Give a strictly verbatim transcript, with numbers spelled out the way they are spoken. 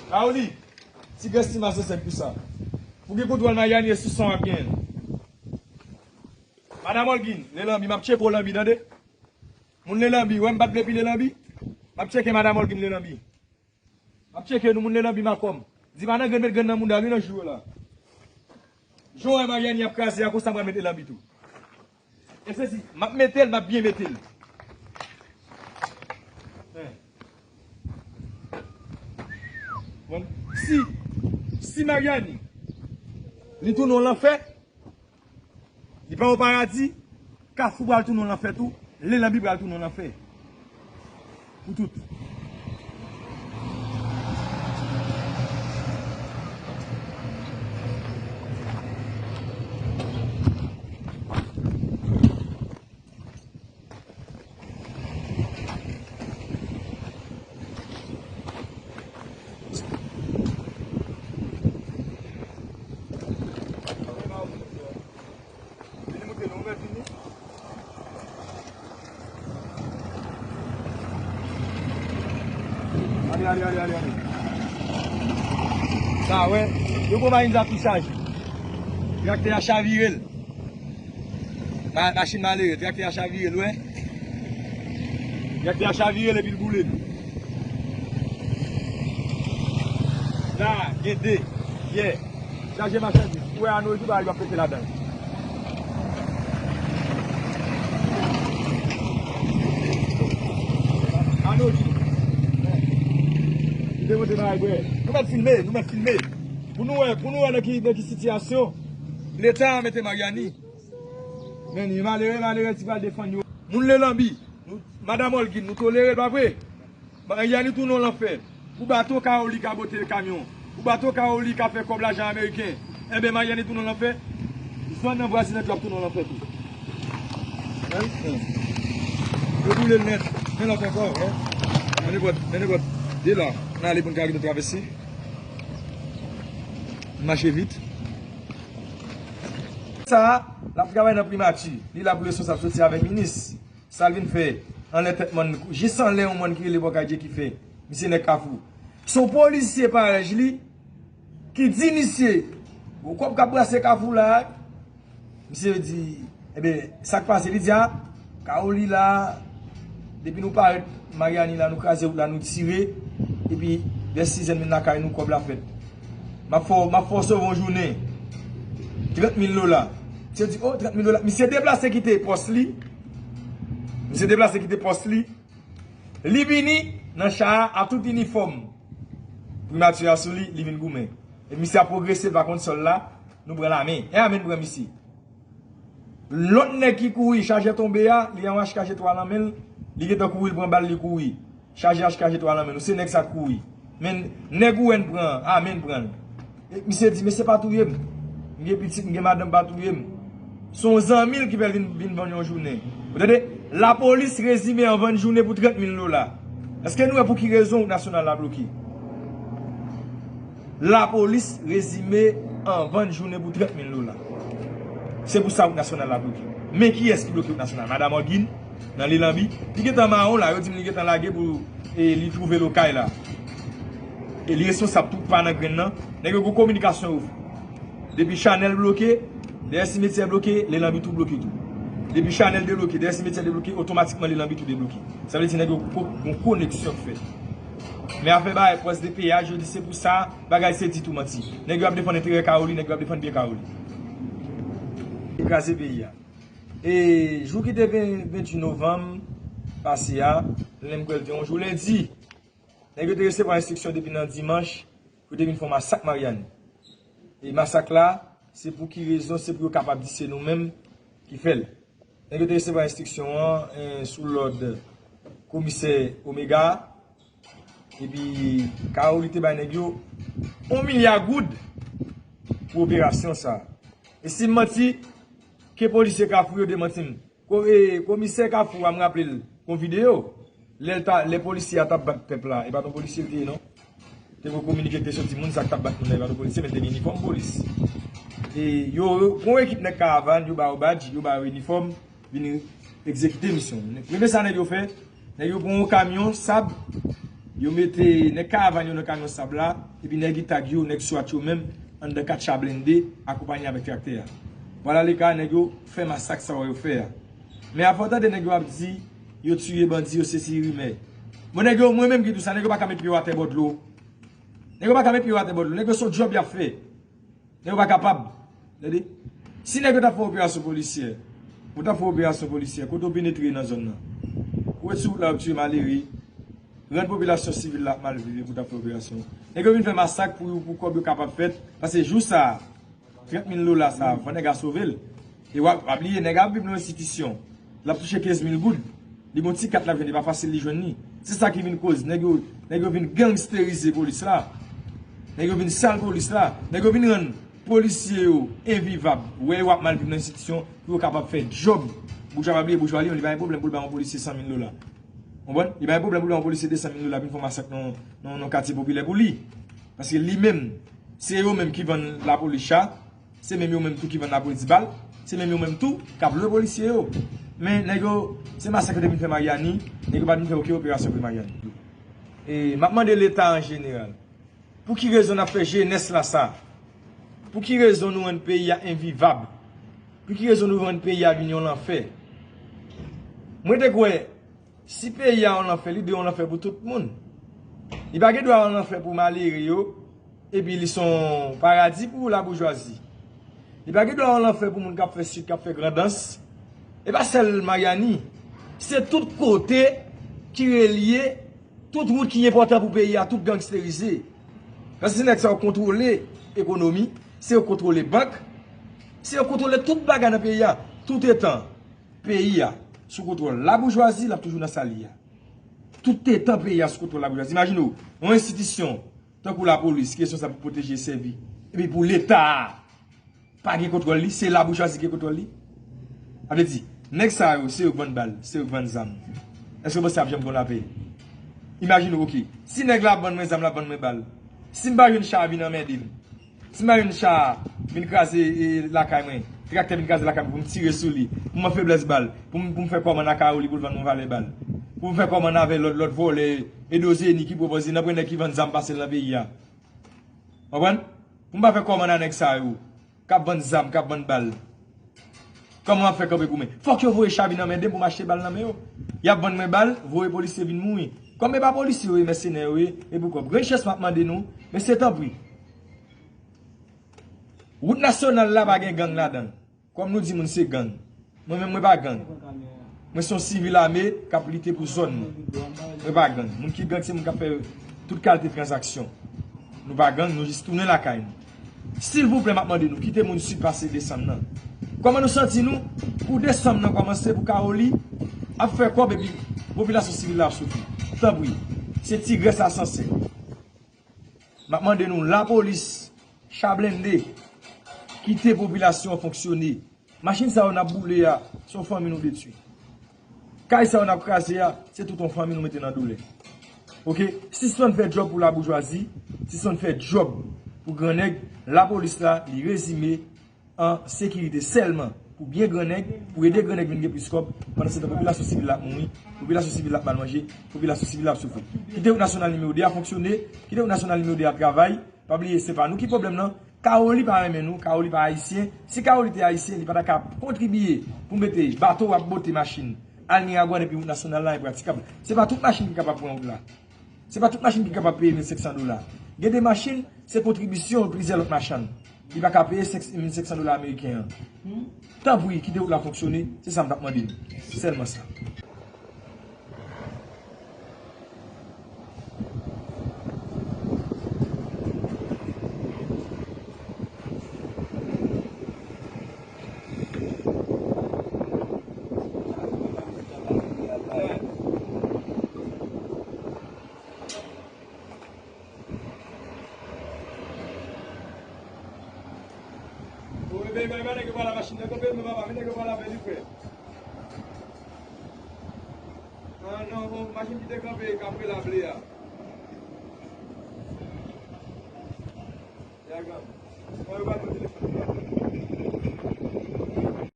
Kaoli, ti gès ti masen sèk pou sa. Pou gen kontwòl Maryani e sou san w ap genyen. Madanm Olgin, Lelanbi, m ap tcheke w Lanbi, tande? Moun Lelanbi, wè m bat depi Lelanbi. M ap tcheke Madanm Olgin Lelanbi. M ap tcheke nou, moun Lelanbi Makòm. Di pa nan grenn, met grenn nan mouda li nan jou yo la. Jan w wè Maryani ap kraze a, konsa m pral met Lelanbi tou. E se si, m ap mete l, m ap byen mete l. Hein. Bon, si, si Maryani, li tounen yon lanfè, li pa yon paradi, Kafou pral tounen yon lanfè tou, Lelanbi pral tounen yon lanfè. Pou tout. Ale, ale, ale, ale, ale. Sa, wè. Yo pran machin sa tou chaje. Traktè a chavire l. Ma-, machin malere, traktè a chavire l, wè. Traktè a chavire l epi l boule l. La, gen de. Yè. Chaje machandiz. Ou wè Anoji bagay yo ap pete ladan. Anoji. Li te monte bagay, bwè. Nou mèt filme, nou mèt filme. Pou nou wè, pou nou wè nan ki, nan ki sitiyasyon Leta a mete Maryani. Men ni malere, malere ti pral defann yo. Moun Lelanbi, nou, Madanm Olgin, nou tolere l, pa vre? Maryani tounen yon lanfè. Pou bato Kaoli ka bote kamyon. Pou bato Kaoli ka fè kòb lajan ameriken. Enben, Maryani tounen yon lanfè. Zòn nan vwazinaj yo ap tounen yon lanfè tou. Hein? Hein. Yo boule l nèt. Men lòt ankò, hein? Men nenpòt, men nenpòt. De la. N ale pou n ka rive travèse. Mache vit. Sa a, l ap travay nan primati. Li la pou responsab soti avèk minis. Sa l vin fè anlè tèt mòn, jis anlè yon mòn ki rele Bòkadje ki fè. Misye nèg Kafou. Se yon polisye parèj li ki di misye, gon kòb k ap brase Kafou la. Misye di, enben, sa k pase? Li di, a, Kaoli la, depi nou parèt Maryani la, nou kraze wout la, nou tire, epi vè sizèn vin lakay nou, kòb la fèt. M ap fè w, m ap fè w sove yon jounen. Trant mil dola. Misye di, o, trant mil dola. Misye deplase kite pòs li. Misye deplase kite pòs li. Li vini nan cha a, a tout inifòm primati a sou li, li vin goumen. E misye ap pwogrese, l pa konn sòl la, nou pran lame. E lame n pran misye. Lòt nèg ki kouri, chajè tonbe a, li an H K G twa nan men l, li gentan kouri, l pran bal, li kouri. Chajè H K G twa nan men l, se nèg sa k kouri. Men nèg ou wè n pran, a men n pran l. E misye di, mesye pa touye m. M gen pitit, m gen madanm, pa touye m. Se yon zanmi l ki fè l vin, vin vann yon jounen. Ou tande? Lapolis rezime an vann jounen pou trant mil dola. Èske nou wè pou ki rezon wout nasyonal la bloke? Lapolis rezime an vann jounen pou trant mil dola. Se pou sa wout nasyonal la bloke. Men kiyès ki bloke wout nasyonal? Madanm Olgin nan Lelanbi. Li gentan mawon la, yo di m li gentan lage pou, e, li twouve lokay la. E li responsab tou pa nan grenn nan. Nèg yo gon kominikasyon yo fè. Depi Chanèl bloke, dèyè simetyè bloke, Lelanbi tou bloke tou. Depi Chanèl debloke, dèyè simetyè debloke, otomatikman Lelanbi tou debloke. Sa vle di nèg yo ko-, gon koneksyon k fèt. Men afè bagay pòs de peyaj, yo di se pou sa, bagay se di tou manti. Nèg yo ap defann enterè Kaoli, nèg yo ap defann byen Kaoli. Kraze peyi a. E jou ki te ven, venntuit novanm pase a, lè m kwè l te yon jou lendi, nèg yo te resevwa enstriksyon depi nan dimanch pou te vin fè yon masak Maryani. E masak la, se pou ki rezon? Se pou yo kapab di se nou menm ki fè l. Nèg yo te resevwa enstriksyon an, eh, sou lòd komisè Omega. Epi, Kaoli te bay nèg yo yon milya goud pou operasyon sa a. E si m manti, ke polisye Kafou yo demanti m. Ko-, e, komisè Kafou a, m raple l, gon videyo, lè l ta, lè polisye a t ap bat pèp la, e pa t yon polisye l te ye, non. Te gon kominike ki te soti, moun sa k t ap bat moun nan, e pa t yon polisye, men l te gen inifòm polis. E yo, gon ekip nèg karavàn, yo ba yo badj, yo ba yo inifòm, vin egzekite misyon. Premye sa nèg yo fè, nèg yo pran yon kamyon sab, Yo mete nèg karavàn yo nan kamyon sab la, epi nèg Itag yo, nèg swat yo menm, anndan kat cha blende, akonpaye avèk traktè a. Vwala leka nèg yo fè masak sa yo fè a. Men afè w tande nèg yo ap di, yo tiye bandi yo, se si rimè. Bon, nèg yo, mwen menm ki di w sa, nèg yo pa ka met pye yo atè bò dlo. Nèg yo pa ka met pye yo atè bò dlo. Nèg yo se yon djòb y ap fè. Nèg yo pa kapab. Tande? Si nèg yo t ap fè operasyon polisyè, ou t ap fè operasyon polisyè, kote w penetre nan zòn nan, ou ret sou wout la, w ap tiye malere, rann popilasyon sivil la ap mal viv, epi w t ap fè operasyon. Nèg yo vin fè masak pou, pou kòb yo kapab fèt, paske jou sa a, trant mil dola sa a, fò nèg a sove l. E w ap, w ap bliye, nèg a ap viv nan yon enstitisyon. L ap touche kenz mil goud. Li gon ti kat l ap jwenn, li pa fasil li jwenn li. Se sa ki vin koz nèg yo, nèg yo vin gangsterize polis la. Nèg yo vin sal polis la. Nèg yo vin rann polisye yo envivab. Wè yo ap mal viv nan enstitisyon pou yo kapab fè djòb. Boujwa pa bliye, boujwa li menm, li pa gen pwoblèm pou l bay yon polisye san mil dola. Konprann? Li pa gen pwoblèm pou l bay yon polisye de san mil dola vin fè yon masak nan, nan, nan katye popilè pou li. Paske li menm, se yo menm ki vann lapolis cha. Se menm yo menm tou ki vann lapolis bal. Se menm yo menm tou k ap lwe polisye yo. Men nèg yo, se masak yo te vin fè Maryani, nèg yo pa t vin fè okenn operasyon pou Maryani. E m ap mande Leta an jeneral, pou ki rezon n ap fè jenès la sa? Pou ki rezon nou rann peyi a envivab? Pou ki rezon nou rann peyi a vin yon lanfè? Mwen te kwè, si peyi a yon lanfè, li dwe yon lanfè pou tout moun. Li pa gen dwa yon lanfè pou malere yo, epi li se yon paradi pou laboujwazi. Li pa gen dwa yon lanfè pou moun k ap fè sik, k ap fè grandans. E pa sèl Maryani. Se tout kote ki relye, tout wout ki enpòtan pou peyi a, tout gangsterize. Paske se nèg sa yo kontwole ekonomi, se yo kontwole bank, se yo kontwole tout bagay nan peyi a. Toutetan peyi a sou kontwòl laboujwazi, l ap toujou nan sa l ye a. Toutetan peyi a sou kontwòl laboujwazi. Imajine w, yon enstitisyon tankou lapolis ki responsab pou pwoteje e sèvi, epi pou Leta a pa gen kontwòl li, se laboujwazi ki gen kontwòl li. Sa vle di, nèg sa yo, se yo k vann bal, se yo k vann zam. Èske w panse ap janm gen lapè? Imajine w, oke, si nèg la ap vann mwen zam, l ap vann mwen bal, si m pa jwenn cha a vin anmède m, si m pa jwenn cha a vin kraze, e, lakay mwen, traktè vin kraze lakay mwen pou m tire sou li, pou m an feblès bal, pou m, pou m fè kòmann ak Kaoli pou l vann mwen valè bal, pou m fè kòmann avè lòt, lòt vòlè, Edo Zeni ki pwopoze nan pwen nèg ki vann zam pase l nan peyi a. Konprann? Pou m pa fè kòmann a nèg sa yo k ap vann zam, k ap vann bal. Kòman m ap fè kanpe goumen? Fòk yo voye cha vin anmède m pou m achte bal nan men yo. Y ap vann mwen bal, voye polisye vin mouri. Kòm e pa polisye yo ye, mèsenè yo ye, e pou kòb. Grenn chans m ap mande nou, mesye, tanpri. Wout nasyonal la pa gen gang ladan l. Kòm nou di moun se gang. Mwen menm mwen pa gang. Mwen se yon sivil ame k ap lite pou zòn mwen. Mwen pa gang. Moun ki gang se moun k ap fè tout kalite tranzaksyon. Nou pa gang, nou jis tounen lakay nou. Silvouplè, m ap mande nou, kite moun sid pase desanm nan. Kòman nou santi nou pou desanm nan kòmanse pou Kaoli ap fè kòb epi popilasyon sivil la ap soufri? Tanpri, se ti grès a sansè. M ap mande nou, lapolis, cha blende, kite popilasyon an fonksyone. Machin sa yo n ap boule a, se yon fanmi nou detwi. Kay sa yo n ap kraze a, se tout yon fanmi nou mete nan doulè. Oke? Sispann fè djòb pou laboujwazi, sispann fè djòb pou grannèg. Lapolis la, li rezime an sekirite sèlman pou byen grannèg, pou ede grannèg vin gen plis kòb, pandan se tan popilasyon sivil la ap mouri, popilasyon sivil la ap mal manje, popilasyon sivil la ap soufri. Kite wout nasyonal nimewo de a fonksyone, kite wout nasyonal nimewo de a travay. Pa bliye, se pa nou ki pwoblèm nan. Kaoli pa renmen nou, Kaoli pa ayisyen. Si Kaoli te ayisyen, li pa ta ka kontribiye pou mete bato w ap bote machin al Miragwàn epi wout nasyonal la enpratikab. Se pa tout machin ki kapab pran wout la. Se pa tout machin ki kapab peye mil senk san dola. Gen de machin, se kontribisyon plizyè lòt machann. Li pa ka peye senk, mil senk san dola ameriken an. Tanpri, kite wout la fonksyone, se sa m t ap mande nou. Sèlman sa. Ou vle bay, bay nèg yo pale a machin nan kanpe, men papa, men nèg yo pale avè li, frè. Ah, non, bon, machin ki te kanpe, k ap rele a ble a. Ya, gade. Bon, yo pale nan telefòn.